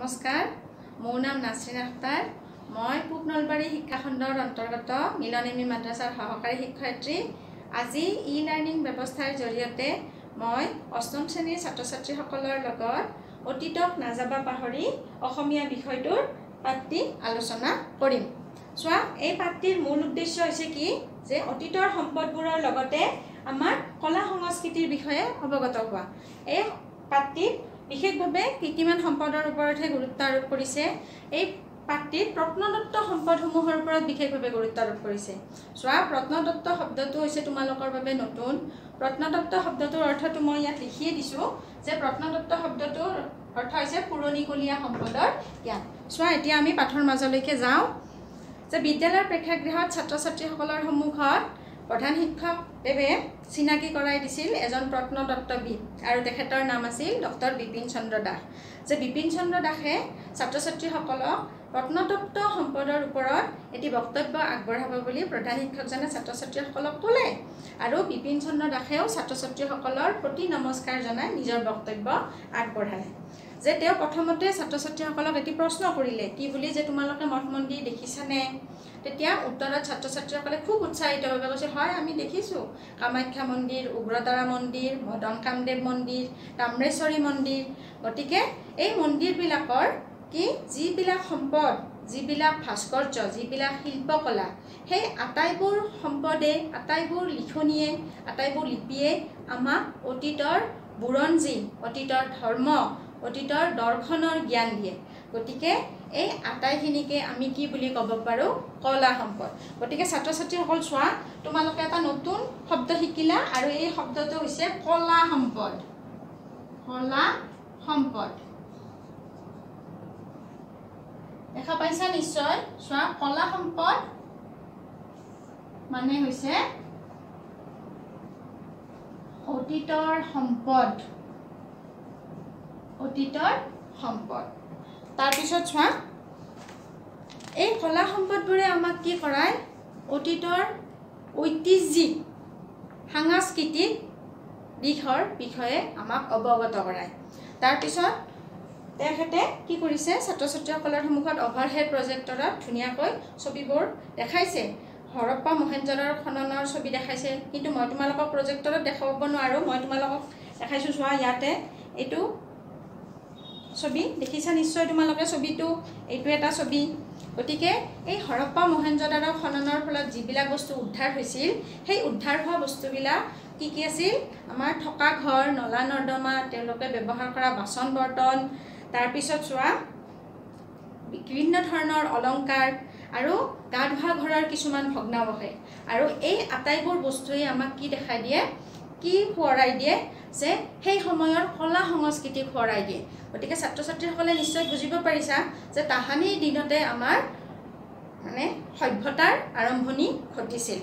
নমস্কাৰ, মোৰ নাম নাছৰিন আখতাৰ। মই পূব নলবাৰী শিক্ষাখণ্ডৰ অন্তৰ্গত মিলন এম ই মাদ্ৰাছাৰ সহকাৰী শিক্ষয়িত্ৰী। আজি ই লাৰ্ণিং ব্যৱস্থাৰ জৰিয়তে মই অষ্টম শ্ৰেণীৰ ছাত্ৰ ছাত্ৰীসকলৰ লগত অতীতক নাযাবা পাহৰি অসমীয়া বিষয়টোৰ পাঠটি আলোচনা কৰিম। চোৱা, এই পাঠটিৰ মূল উদ্দেশ্য হৈছে কি যে অতীতৰ সম্পদবোৰৰ লগতে আমাৰ কলা সংস্কৃতিৰ বিষয়ে অৱগত হোৱা। এই পাঠটিত বিশেষভাৱে কীৰ্তিমান সম্পদৰ ওপৰতহে গুৰুত্ব আৰোপ কৰিছে। এই পাঠটিত প্ৰত্নতত্ত্ব সম্পদসমূহৰ ওপৰত বিশেষভাৱে গুৰুত্ব আৰোপ কৰিছে। চোৱা, প্ৰত্নতত্ত্ব শব্দটো হৈছে তোমালোকৰ বাবে নতুন। প্ৰত্নতত্ত্ব শব্দটোৰ অৰ্থটো মই ইয়াত লিখিয়ে দিছোঁ যে প্ৰত্নতত্ত্ব শব্দটোৰ অৰ্থ হৈছে পুৰণিকলীয়া সম্পদৰ জ্ঞান। চোৱা, এতিয়া আমি পাঠৰ মাজলৈকে যাওঁ যে বিদ্যালয়ৰ প্ৰেক্ষাগৃহত ছাত্ৰ ছাত্ৰীসকলৰ সন্মুখত প্ৰধান শিক্ষকদেৱে চিনাকি কৰাই দিছিল এজন প্ৰত্নতত্ত্ববিদ আৰু তেখেতৰ নাম আছিল ডক্টৰ বিপিন চন্দ্ৰ দাস। যে বিপিন চন্দ্ৰ দাসে ছাত্ৰ ছাত্ৰীসকলক প্ৰত্নতত্ত্ব সম্পদৰ ওপৰত এটি বক্তব্য আগবঢ়াব বুলি প্ৰধান শিক্ষকজনে ছাত্ৰ ছাত্ৰীসকলক ক'লে আৰু বিপিন চন্দ্ৰ দাসেও ছাত্ৰ ছাত্ৰীসকলৰ প্ৰতি নমস্কাৰ জনাই নিজৰ বক্তব্য আগবঢ়ালে। যে তেওঁ প্ৰথমতে ছাত্ৰ ছাত্ৰীসকলক এটি প্ৰশ্ন কৰিলে কি বুলি যে তোমালোকে মঠ মন্দিৰ দেখিছানে? তেতিয়া উত্তৰত ছাত্ৰ ছাত্ৰীসকলে খুব উৎসাহিতভাৱে কৈছে, হয় আমি দেখিছোঁ, কামাখ্যা মন্দিৰ, উগ্ৰতাৰা মন্দিৰ, মদন কামদেৱ মন্দিৰ, তাম্ৰেশ্বৰী মন্দিৰ। গতিকে এই মন্দিৰবিলাকৰ কি যিবিলাক সম্পদ, যিবিলাক ভাস্কৰ্য, যিবিলাক শিল্পকলা, সেই আটাইবোৰ সম্পদে, আটাইবোৰ লিখনিয়ে, আটাইবোৰ লিপিয়ে আমাক অতীতৰ বুৰঞ্জী, অতীতৰ ধৰ্ম, অতীতৰ দৰ্শনৰ জ্ঞান দিয়ে। গতিকে এই আটাইখিনিকে আমি কি বুলি ক'ব পাৰোঁ? কলা সম্পদ। গতিকে ছাত্ৰ ছাত্ৰীসকল চোৱা, তোমালোকে এটা নতুন শব্দ শিকিলা আৰু এই শব্দটো হৈছে কলা সম্পদ। কলা সম্পদ দেখা পাইছা নিশ্চয়। চোৱা, কলা সম্পদ মানে হৈছে অতীতৰ সম্পদ, অতীতৰ সম্পদ। তাৰপিছত চোৱা, এই কলা সম্পদবোৰে আমাক কি কৰায়? অতীতৰ ঐতিহ্যিক সাংস্কৃতিক দিশৰ বিষয়ে আমাক অৱগত কৰায়। তাৰপিছত তেখেতে কি কৰিছে, ছাত্ৰ ছাত্ৰীসকলৰ সন্মুখত অভাৰহেড প্ৰজেক্টৰত ধুনীয়াকৈ ছবিবোৰ দেখাইছে। হৰপ্পা মহেঞ্জোদাৰোৰ খননৰ ছবি দেখাইছে, কিন্তু মই তোমালোকক প্ৰজেক্টৰত দেখুৱাব নোৱাৰোঁ, মই তোমালোকক দেখাইছোঁ। চোৱা, ইয়াতে এইটো ছবি দেখিছা নিশ্চয় তোমালোকে, ছবিটো এইটো এটা ছবি। গতিকে এই হৰপ্পা মহেঞ্জোদাৰোৰ খননৰ ফলত যিবিলাক বস্তু উদ্ধাৰ হৈছিল, সেই উদ্ধাৰ হোৱা বস্তুবিলাক কি কি আছিল? আমাৰ থকা ঘৰ, নলা নৰ্দমা, তেওঁলোকে ব্যৱহাৰ কৰা বাচন বৰ্তন, তাৰপিছত চোৱা বিভিন্ন ধৰণৰ অলংকাৰ আৰু গা ধোৱা ঘৰৰ কিছুমান ভগ্নাৱশেষ। আৰু এই আটাইবোৰ বস্তুৱেই আমাক কি দেখাই দিয়ে, কি সোঁৱৰাই দিয়ে যে সেই সময়ৰ কলা সংস্কৃতিক সোঁৱৰাই দিয়ে। গতিকে ছাত্ৰ ছাত্ৰীসকলে নিশ্চয় বুজিব পাৰিছা যে তাহানিৰ দিনতে আমাৰ মানে সভ্যতাৰ আৰম্ভণি ঘটিছিল।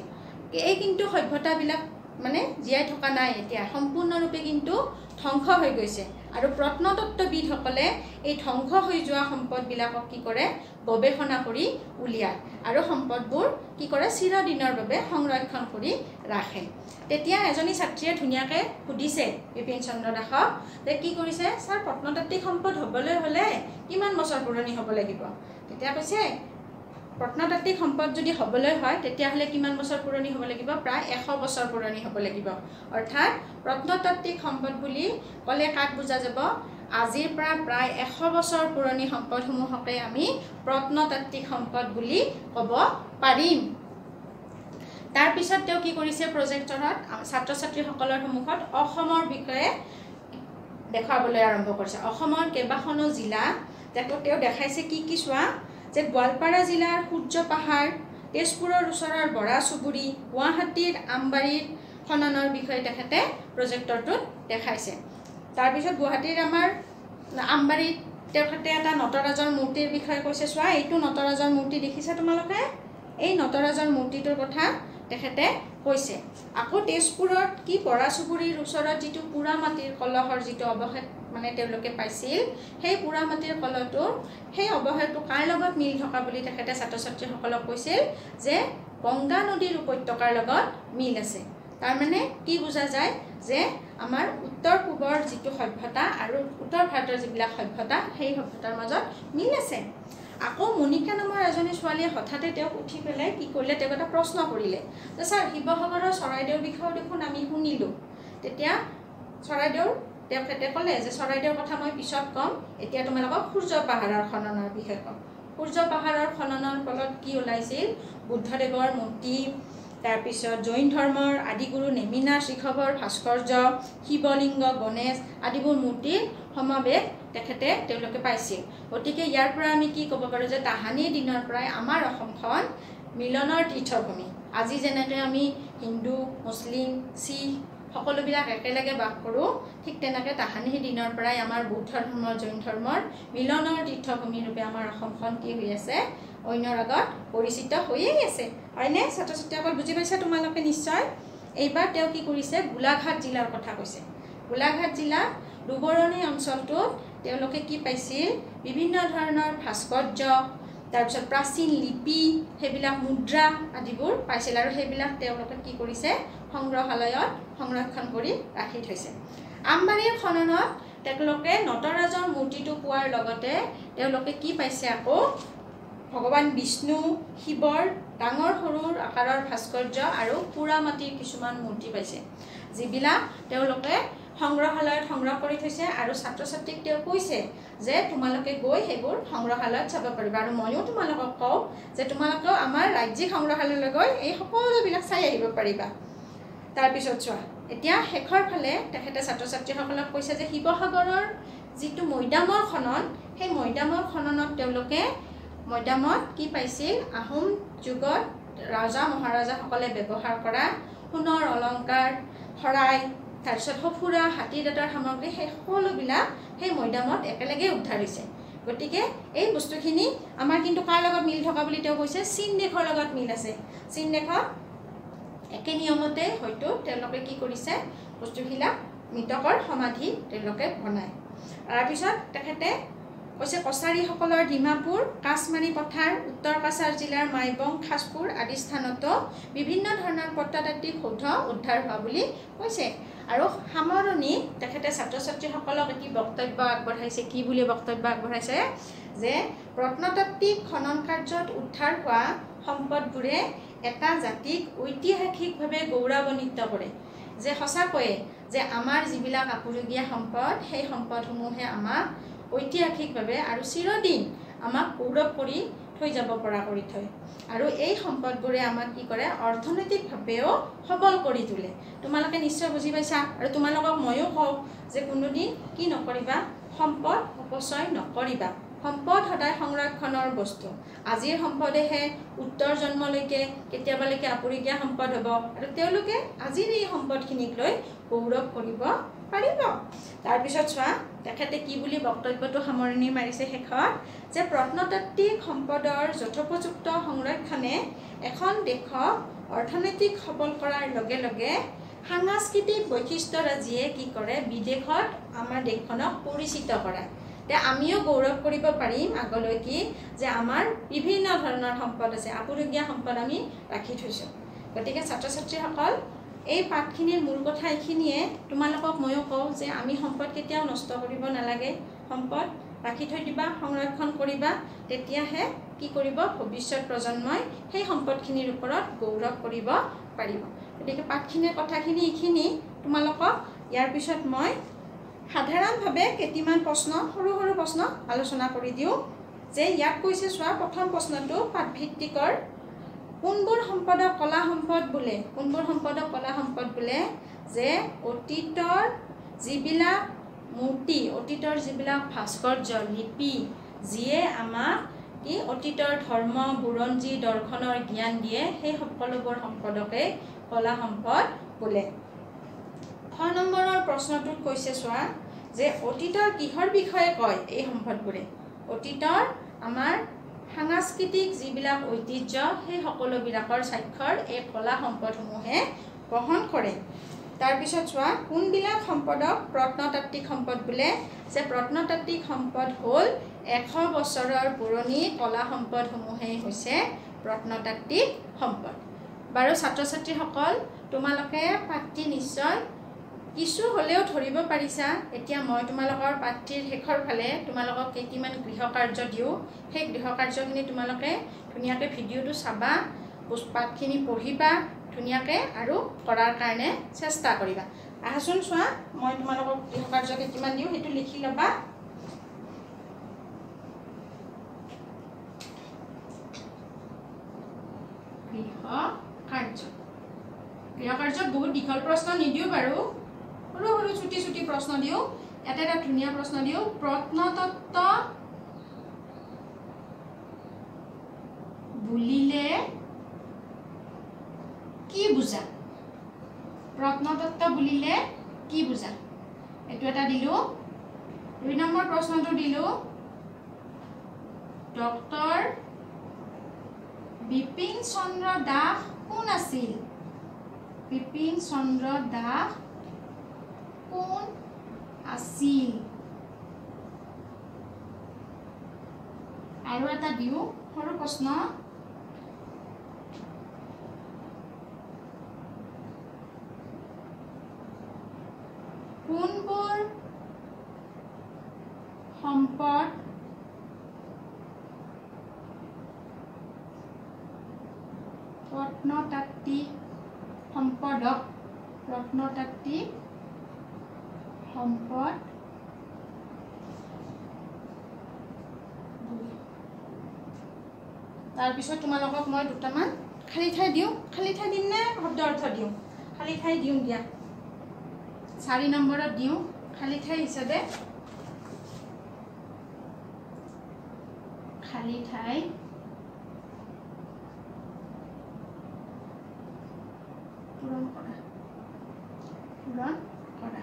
এই কিন্তু সভ্যতাবিলাক মানে জীয়াই থকা নাই, এতিয়া সম্পূৰ্ণৰূপে কিন্তু ধ্বংস হৈ গৈছে। আৰু প্ৰত্নতত্ত্ববিদসকলে এই ধ্বংস হৈ যোৱা সম্পদবিলাকক কি কৰে, গৱেষণা কৰি উলিয়ায় আৰু সম্পদবোৰ কি কৰে, চিৰদিনৰ বাবে সংৰক্ষণ কৰি ৰাখে। তেতিয়া এজনী ছাত্ৰীয়ে ধুনীয়াকৈ সুধিছে বিপিন চন্দ্ৰ দাসক যে কি কৰিছে, ছাৰ প্ৰত্নতাত্ত্বিক সম্পদ হ'বলৈ হ'লে কিমান বছৰ পুৰণি হ'ব লাগিব? তেতিয়া কৈছে প্ৰত্নতাত্ত্বিক সম্পদ যদি হ'বলৈ হয় তেতিয়াহ'লে কিমান বছৰ পুৰণি হ'ব লাগিব? প্ৰায় 100 বছৰ পুৰণি হ'ব লাগিব। অৰ্থাৎ প্ৰত্নতাত্ত্বিক সম্পদ বুলি ক'লে কাক বুজা যাব? আজিৰ পৰা প্ৰায় 100 বছৰ পুৰণি সম্পদসমূহকে আমি প্ৰত্নতাত্ত্বিক সম্পদ বুলি ক'ব পাৰিম। তাৰপিছত তেওঁ কি কৰিছে, প্ৰজেক্টৰত ছাত্ৰ ছাত্ৰীসকলৰ সন্মুখত অসমৰ বিষয়ে দেখুৱাবলৈ আৰম্ভ কৰিছে। অসমৰ কেইবাখনো জিলা তেওঁ দেখাইছে কি কি চোৱা, যে গোৱালপাৰা জিলাৰ সূৰ্য পাহাৰ, তেজপুৰৰ ওচৰৰ বৰা চুবুৰী, গুৱাহাটীৰ আমবাৰীৰ খননৰ বিষয়ে তেখেতে প্ৰজেক্টৰটোত দেখাইছে। তাৰপিছত গুৱাহাটীৰ আমাৰ আমবাৰীত তেখেতে এটা নটৰাজৰ মূৰ্তিৰ বিষয়ে কৈছে। চোৱা, এইটো নটৰাজৰ মূৰ্তি দেখিছা তোমালোকে? এই নটৰাজৰ মূৰ্তিটোৰ কথা তেখেতে কৈছে। আকৌ তেজপুৰত কি বৰা চুবুৰীৰ ওচৰত যিটো পোৰা মাটিৰ কলহৰ যিটো অৱশেষ মানে তেওঁলোকে পাইছিল, সেই পোৰা মাটিৰ কলহটোৰ সেই অৱশেষটো কাৰ লগত মিল থকা বুলি তেখেতে ছাত্ৰ ছাত্ৰীসকলক কৈছিল যে গংগা নদীৰ উপত্যকাৰ লগত মিল আছে। তাৰমানে কি বুজা যায় যে আমাৰ উত্তৰ পূবৰ যিটো সভ্যতা আৰু উত্তৰ ভাৰতৰ যিবিলাক সভ্যতা, সেই সভ্যতাৰ মাজত মিল আছে। আকৌ মনিকা নামৰ এজনী ছোৱালীয়ে হঠাতে তেওঁক উঠি পেলাই কি কৰিলে, তেওঁক এটা প্ৰশ্ন কৰিলে যে ছাৰ, শিৱসাগৰৰ চৰাইদেউৰ বিষয়েও দেখোন আমি শুনিলোঁ। তেতিয়া চৰাইদেউৰ তেখেতে ক'লে যে চৰাইদেউৰ কথা মই পিছত ক'ম, এতিয়া তোমালোকক সূৰ্য পাহাৰৰ খননৰ বিষয়ে ক'ম। সূৰ্য পাহাৰৰ খননৰ ফলত কি ওলাইছিল? বুদ্ধদেৱৰ মূৰ্তি, তাৰপিছত জৈন ধৰ্মৰ আদিগুৰু নেমিনাথ ঋষভৰ ভাস্কৰ্য, শিৱলিংগ, গণেশ আদিবোৰ মূৰ্তিৰ সমাৱেশ তেখেতে তেওঁলোকে পাইছিল। গতিকে ইয়াৰ পৰা আমি কি ক'ব পাৰোঁ যে তাহানিৰ দিনৰ পৰাই আমাৰ অসমখন মিলনৰ তীৰ্থভূমি। আজি যেনেকৈ আমি হিন্দু, মুছলিম, শিখ সকলোবিলাক একেলগে বাস কৰোঁ, ঠিক তেনেকৈ তাহানিৰ দিনৰ পৰাই আমাৰ বৌদ্ধ ধৰ্ম, জৈন ধৰ্মৰ মিলনৰ তীৰ্থভূমি ৰূপে আমাৰ অসমখন কি হৈ আছে, অন্যৰ আগত পৰিচিত হৈয়েই আছে, হয়নে ছাত্ৰ ছাত্ৰীসকল? বুজি পাইছা তোমালোকে নিশ্চয়? এইবাৰ তেওঁ কি কৰিছে, গোলাঘাট জিলাৰ কথা কৈছে। গোলাঘাট জিলাত দুবৰণি অঞ্চলটোত তেওঁলোকে কি পাইছিল, বিভিন্ন ধৰণৰ ভাস্কৰ্য, তাৰপিছত প্ৰাচীন লিপি, সেইবিলাক মুদ্ৰা আদিবোৰ পাইছিল আৰু সেইবিলাক তেওঁলোকে কি কৰিছে, সংগ্ৰহালয়ত সংৰক্ষণ কৰি ৰাখি থৈছে। আমবাৰীৰ খননত তেওঁলোকে নটৰাজৰ মূৰ্তিটো পোৱাৰ লগতে তেওঁলোকে কি পাইছে, আকৌ ভগৱান বিষ্ণু, শিৱৰ ডাঙৰ সৰুৰ আকাৰৰ ভাস্কৰ্য আৰু পোৰা মাটিৰ কিছুমান মূৰ্তি পাইছে, যিবিলাক তেওঁলোকে সংগ্ৰহালয়ত সংগ্ৰহ কৰি থৈছে। আৰু ছাত্ৰ ছাত্ৰীক তেওঁ কৈছে যে তোমালোকে গৈ সেইবোৰ সংগ্ৰহালয়ত চাব পাৰিবা। আৰু ময়ো তোমালোকক কওঁ যে তোমালোকেও আমাৰ ৰাজ্যিক সংগ্ৰহালয়লৈ গৈ এই সকলোবিলাক চাই আহিব পাৰিবা। তাৰপিছত চোৱা, এতিয়া শেষৰ ফালে তেখেতে ছাত্ৰ ছাত্ৰীসকলক কৈছে যে শিৱসাগৰৰ যিটো মৈদামৰ খনন, সেই মৈদামৰ খননত তেওঁলোকে মৈদামত কি পাইছিল, আহোম যুগত ৰাজা মহাৰাজাসকলে ব্যৱহাৰ কৰা সোণৰ অলংকাৰ, শৰাই, তাৰপিছত সঁফুৰা, হাতী দাঁতৰ সামগ্ৰী, সেই সকলোবিলাক সেই মৈদামত একেলগে উদ্ধাৰ হৈছে। গতিকে এই বস্তুখিনি আমাৰ কিন্তু কাৰ লগত মিল থকা বুলি তেওঁ কৈছে, চীন দেশৰ লগত মিল আছে। চীন দেশত একে নিয়মতে হয়তো তেওঁলোকে কি কৰিছে, বস্তুবিলাক মৃতকৰ সমাধি তেওঁলোকে বনায়। তাৰপিছত তেখেতে কৈছে কছাৰীসকলৰ ডিমাপুৰ, কাছমাৰী পথাৰ, উত্তৰ কাছাৰ জিলাৰ মাইবং, খাজপুৰ আদি স্থানতো বিভিন্ন ধৰণৰ প্ৰত্নতাত্ত্বিক সৌধ উদ্ধাৰ হোৱা বুলি কৈছে। আৰু সামৰণি তেখেতে ছাত্ৰ ছাত্ৰীসকলক এটি বক্তব্য আগবঢ়াইছে। কি বুলি বক্তব্য আগবঢ়াইছে যে প্ৰত্নতাত্ত্বিক খনন কাৰ্যত উদ্ধাৰ হোৱা সম্পদবোৰে এটা জাতিক ঐতিহাসিকভাৱে গৌৰৱান্বিত কৰে। যে সঁচাকৈয়ে যে আমাৰ যিবিলাক আপুৰুগীয়া সম্পদ, সেই সম্পদসমূহে আমাক ঐতিহাসিকভাৱে আৰু চিৰদিন আমাক গৌৰৱ কৰি থৈ যাব পৰা কৰি থয়। আৰু এই সম্পদবোৰে আমাক কি কৰে, অৰ্থনৈতিকভাৱেও সবল কৰি তোলে। তোমালোকে নিশ্চয় বুজি পাইছা। আৰু তোমালোকক ময়ো কওঁ যে কোনোদিন কি নকৰিবা, সম্পদ অপচয় নকৰিবা। সম্পদ সদায় সংৰক্ষণৰ বস্তু। আজিৰ সম্পদেহে উত্তৰ জন্মলৈকে কেতিয়াবালৈকে আপুৰুগীয়া সম্পদ হ'ব আৰু তেওঁলোকে আজিৰ এই সম্পদখিনিক লৈ গৌৰৱ কৰিব পাৰিব। তাৰপিছত চোৱা, তেখেতে কি বুলি বক্তব্যটো সামৰণি মাৰিছে শেষত, যে প্ৰত্নতাত্ত্বিক সম্পদৰ যথোপযুক্ত সংৰক্ষণে এখন দেশক অৰ্থনৈতিক সবল কৰাৰ লগে লগে সাংস্কৃতিক বৈশিষ্ট্যৰাজিয়ে কি কৰে, বিদেশত আমাৰ দেশখনক পৰিচিত কৰায়। তে আমিও গৌৰৱ কৰিব পাৰিম আগলৈ কি যে আমাৰ বিভিন্ন ধৰণৰ সম্পদ আছে, আপুৰুগীয়া সম্পদ আমি ৰাখি থৈছোঁ। গতিকে ছাত্ৰ ছাত্ৰীসকল, এই পাঠখিনিৰ মূল কথা এইখিনিয়ে। তোমালোকক ময়ো কওঁ যে আমি সম্পদ কেতিয়াও নষ্ট কৰিব নালাগে, সম্পদ ৰাখি থৈ দিবা, সংৰক্ষণ কৰিবা, তেতিয়াহে কি কৰিব, ভৱিষ্যত প্ৰজন্মই সেই সম্পদখিনিৰ ওপৰত গৌৰৱ কৰিব পাৰিব। গতিকে পাঠখিনিৰ কথাখিনি এইখিনি। তোমালোকক ইয়াৰ পিছত মই সাধাৰণভাৱে কেইটিমান প্ৰশ্ন, সৰু সৰু প্ৰশ্ন আলোচনা কৰি দিওঁ। যে ইয়াত কৈছে চোৱা, প্ৰথম প্ৰশ্নটো পাঠভিত্তিকৰ, কোনবোৰ সম্পদক কলা সম্পদ বোলে? কোনবোৰ সম্পদক কলা সম্পদ বোলে? যে অতীতৰ যিবিলাক মূৰ্তি, অতীতৰ যিবিলাক ভাস্কৰ্য, লিপি, যিয়ে আমাক কি অতীতৰ ধৰ্ম, বুৰঞ্জী, দৰ্শনৰ জ্ঞান দিয়ে, সেই সকলোবোৰ সম্পদকে কলা সম্পদ বোলে। 6 নম্বৰৰ প্ৰশ্নটোত কৈছে চোৱা যে অতীতৰ কিহৰ বিষয়ে কয় এই সম্পদবোৰে? অতীতৰ আমাৰ সাংস্কৃতিক যিবিলাক ঐতিহ্য, সেই সকলোবিলাকৰ স্বাক্ষৰ এই কলা সম্পদসমূহে বহন কৰে। তাৰপিছত চোৱা, কোনবিলাক সম্পদক প্ৰত্নতাত্ত্বিক সম্পদ বোলে? যে প্ৰত্নতাত্ত্বিক সম্পদ হ'ল 100 বছৰৰ পুৰণি কলা সম্পদসমূহেই হৈছে প্ৰত্নতাত্ত্বিক সম্পদ। বাৰু ছাত্ৰ ছাত্ৰীসকল, তোমালোকে পাঠটি নিশ্চয় কিছু হ'লেও ধৰিব পাৰিছা। এতিয়া মই তোমালোকৰ পাঠটিৰ শেষৰ ফালে তোমালোকক কেইটিমান গৃহকাৰ্য দিওঁ। সেই গৃহকাৰ্যখিনি তোমালোকে ধুনীয়াকৈ ভিডিঅ'টো চাবা, পাঠখিনি পঢ়িবা ধুনীয়াকৈ আৰু কৰাৰ কাৰণে চেষ্টা কৰিবা। আহাচোন চোৱা, মই তোমালোকক গৃহকাৰ্য কেইটিমান দিওঁ, সেইটো লিখি ল'বা। গৃহকাৰ্য, গৃহকাৰ্যত বহুত দীঘল প্ৰশ্ন নিদিওঁ বাৰু, সৰু সৰু চুটি চুটি প্ৰশ্ন দিওঁ। এটা এটা ধুনীয়া প্ৰশ্ন দিওঁ। প্ৰত্নতত্ত্ব বুলিলে কি বুজা? প্ৰত্নতত্ত্ব বুলিলে কি বুজা? এইটো এটা দিলোঁ। 2 নম্বৰ প্ৰশ্নটো দিলোঁ, ডক্টৰ বিপিন চন্দ্ৰ দাস কোন আছিল? বিপিন চন্দ্ৰ দাস কোন আছিল? আৰু এটা দিওঁ সৰু প্ৰশ্ন, কোনবোৰ সম্পদ প্ৰত্নতাত্ত্বিক সম্পদক প্ৰত্নতাত্ত্বিক সম্পদ বোলে? তাৰপিছত তোমালোকক মই দুটামান খালী ঠাই দিওঁ। খালী ঠাই দিম নে শব্দ অৰ্থ দিওঁ? খালী ঠাই দিওঁ দিয়া। 4 নম্বৰত দিওঁ খালী ঠাই হিচাপে, খালী ঠাই পূৰণ কৰা, পূৰণ কৰা।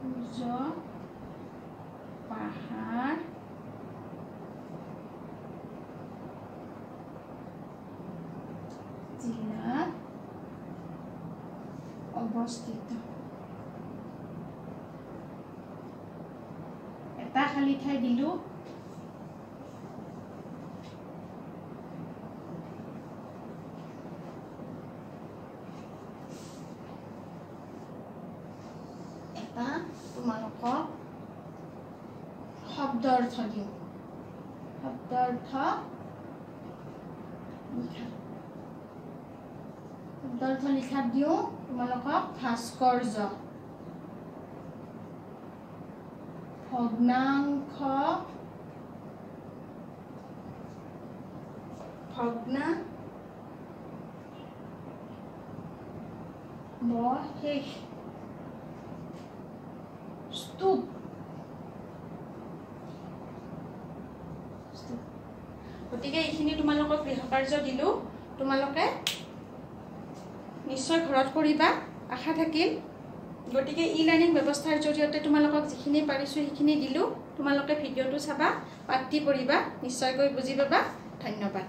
সূৰ্য পাহাৰ জিলাত অৱস্থিত। এটা খালী ঠাই দিলোঁ। এটা তোমালোকক শব্দ অৰ্থ দিওঁ, শব্দ অৰ্থ লিখা। শব্দ অৰ্থ লিখাত দিওঁ তোমালোকক ভাস্কৰ্য, ভগ্নাংশ, ভগ্নাৱশেষ, স্তূপ। গতিকে এইখিনি তোমালোকক গৃহকাৰ্য দিলোঁ, তোমালোকে নিশ্চয় ঘৰত কৰিবা আশা থাকিল। গতিকে ই লাৰ্ণিং ব্যৱস্থাৰ জৰিয়তে তোমালোকক যিখিনি পাৰিছোঁ সেইখিনি দিলোঁ। তোমালোকে ভিডিঅ'টো চাবা, পাঠটি পঢ়িবা, নিশ্চয়কৈ বুজি পাবা। ধন্যবাদ।